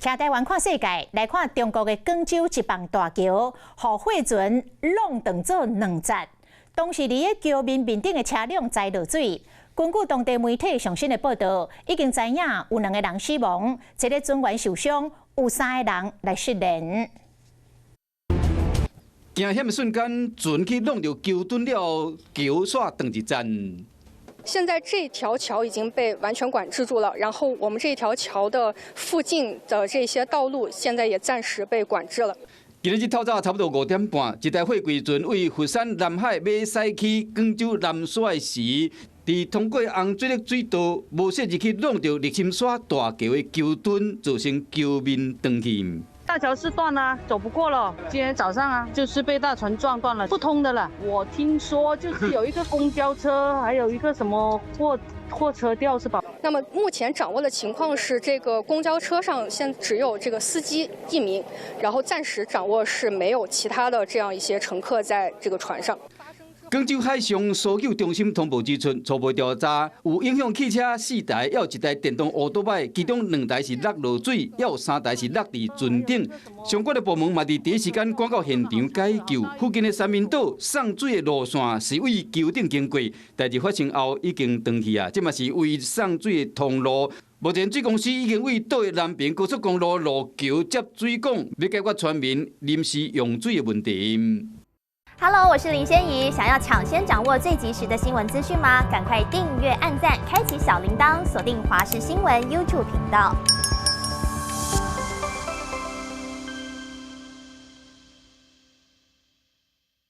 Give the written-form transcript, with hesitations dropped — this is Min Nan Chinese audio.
徛台灣看世界，來看中國的廣州一蚌大橋，予貨船挵斷做兩截。當時佇咧橋面面頂的車輛栽落水。根據當地媒體上新的報道，已經知影有兩個人死亡，一个船員受傷，有三个人來失聯。驚險的瞬間，船去挵著橋墩了，橋煞斷一截。現在這條橋已經被完全管制住了，然後我們這條橋的附近的這些道路現在也暫時被管制了。今日透早差不多5點半，一台貨櫃船為佛山南海欲駛去廣州南沙的時，佇通過洪水的水道，無小心去挵著瀝心沙大橋的橋墩，造成橋面斷去。大橋是斷了，走不過了。今天早上啊，就是被大船撞斷了，不通的了。我聽說就是有一個公交車，還有一個什麼貨車掉是吧？那麼目前掌握的情況是，這個公交車上現只有這個司機一名，然後暫時掌握是沒有其他的這樣一些乘客在這個船上。廣州海上搜救中心通報指出，初步調查有影響汽車四台，抑有一台電動歐多擺，其中兩台是落落水，抑有三台是落佇船頂。相關的部門嘛佇第一時間趕到現場解救。附近的三民島送水的路線是對橋頂經過，代誌發生後已經斷去啊，這嘛是為送水的通路。目前水公司已經對島的南爿高速公路路橋接水管，欲解決村民臨時用水的問題。 Hello，我是林仙怡。想要搶先掌握最及時的新聞資訊嗎？趕快訂閱、按讚、開啟小鈴鐺，鎖定華視新聞 YouTube 頻道。